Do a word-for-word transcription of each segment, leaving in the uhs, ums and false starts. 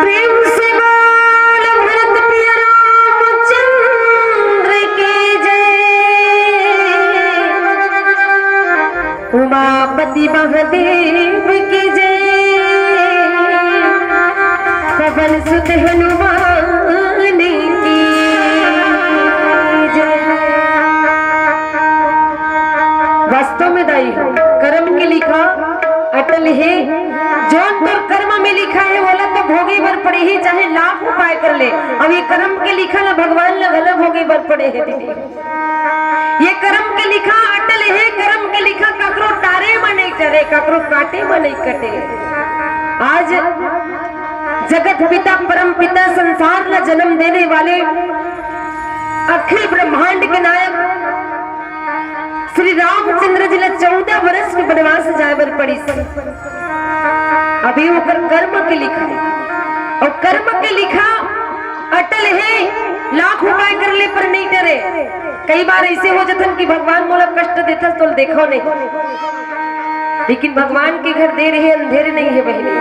प्रेम से बोल भरत प्रिय रामचंद्र की जय, उमापति महादेव की जय, पवन सुत हनुमान की जय। वास्तव में दाई, करम के लिखा अटल हे। जौन तोर कर्म में लिखा हे, वोला तो भोगे बर पड़ही, चाहे लाख उपाय कर ले। अब ये करम के लिखा ला भगवान ला घला भोगे बर पड़े हे दीदी। ये करम के लिखा अटल हे, करम के लिखा ककरो टारे म नहीं टरे, ककरो काटे म नहीं कटे। आज जगत पिता, परम पिता, संसार ला जन्म देने वाले, अखिल ब्रह्मांड के नायक श्री रामचंद्र जी ला चौदह वर्ष के वनवास जाए बर पड़िस। अभी ओकर कर्म के लिखा, और कर्म के लिखा अटल हे, लाख उपाय कर ले पर नहीं टरे। कई बार ऐसे हो जथन कि भगवान मोला कष्ट देथस तो देखो नहीं, लेकिन भगवान के घर देर हे, अंधेर नहीं हे बहिनी।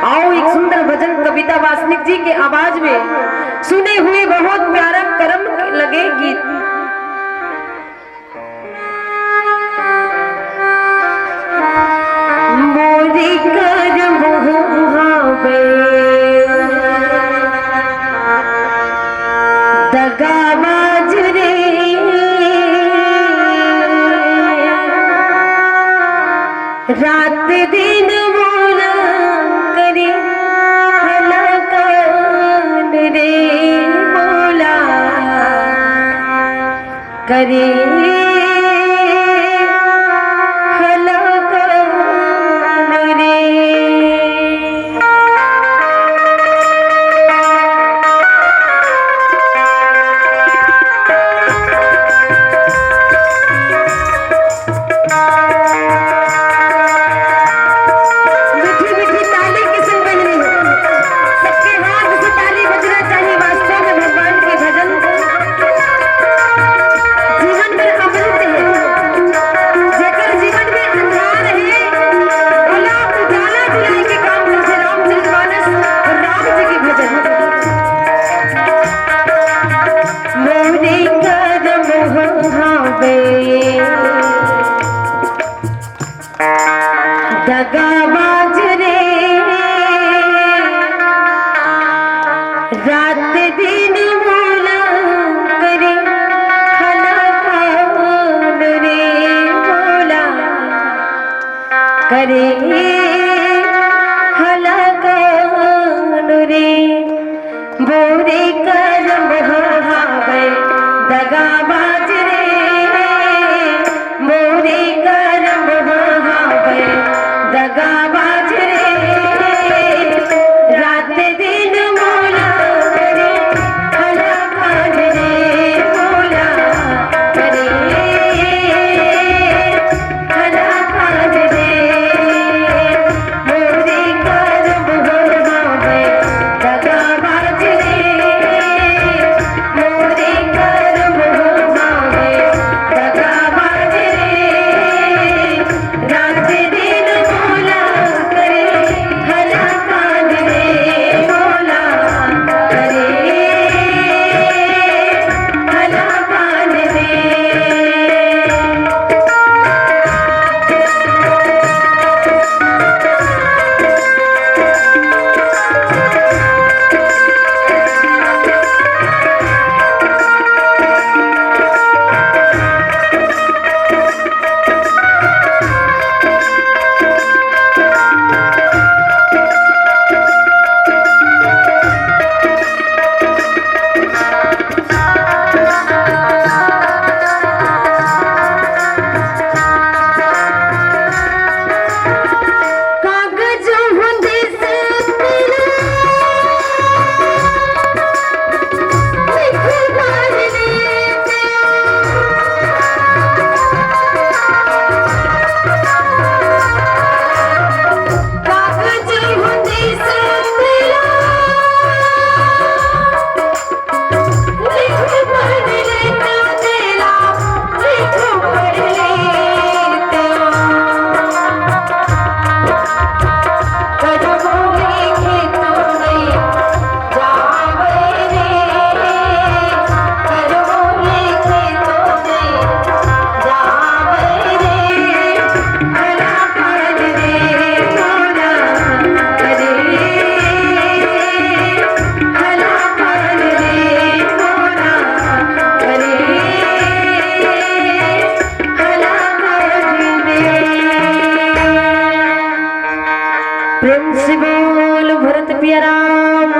आओ एक सुंदर भजन कविता वासनिक जी के आवाज में सुने हुए बहुत प्यारा करम लगे गीत। मोरे करम हावे दगाबाज रे, रात दिन मोला करे हलाकान रे मोला। करे हलाकान रे। मीठी मीठी ताली के संग बहिनी, सबके हाथ से ताली बजना चाहिए। वास्तव में भगवान के भजन जीवन में अमृत है। जेकर जीवन में अंधार है, ओला उजाला दिलाए के काम करथे रामचरितमानस और राम जी के भजन। मोरे करम हावे दगाबाज रे, रात दिन मोला करे हलाकान रे मोला, करे हलाकान रे। मोरे करम हावे दगाबाज रे, मोरे करम हावे दगाबाज रे। रात दिन मोला करे हलाकान रे मोला, करे हलाकान रे। मोरे करम हावे दगाबाज रे, मोरे करम हावे प्रेम से बोल भरत पिया राम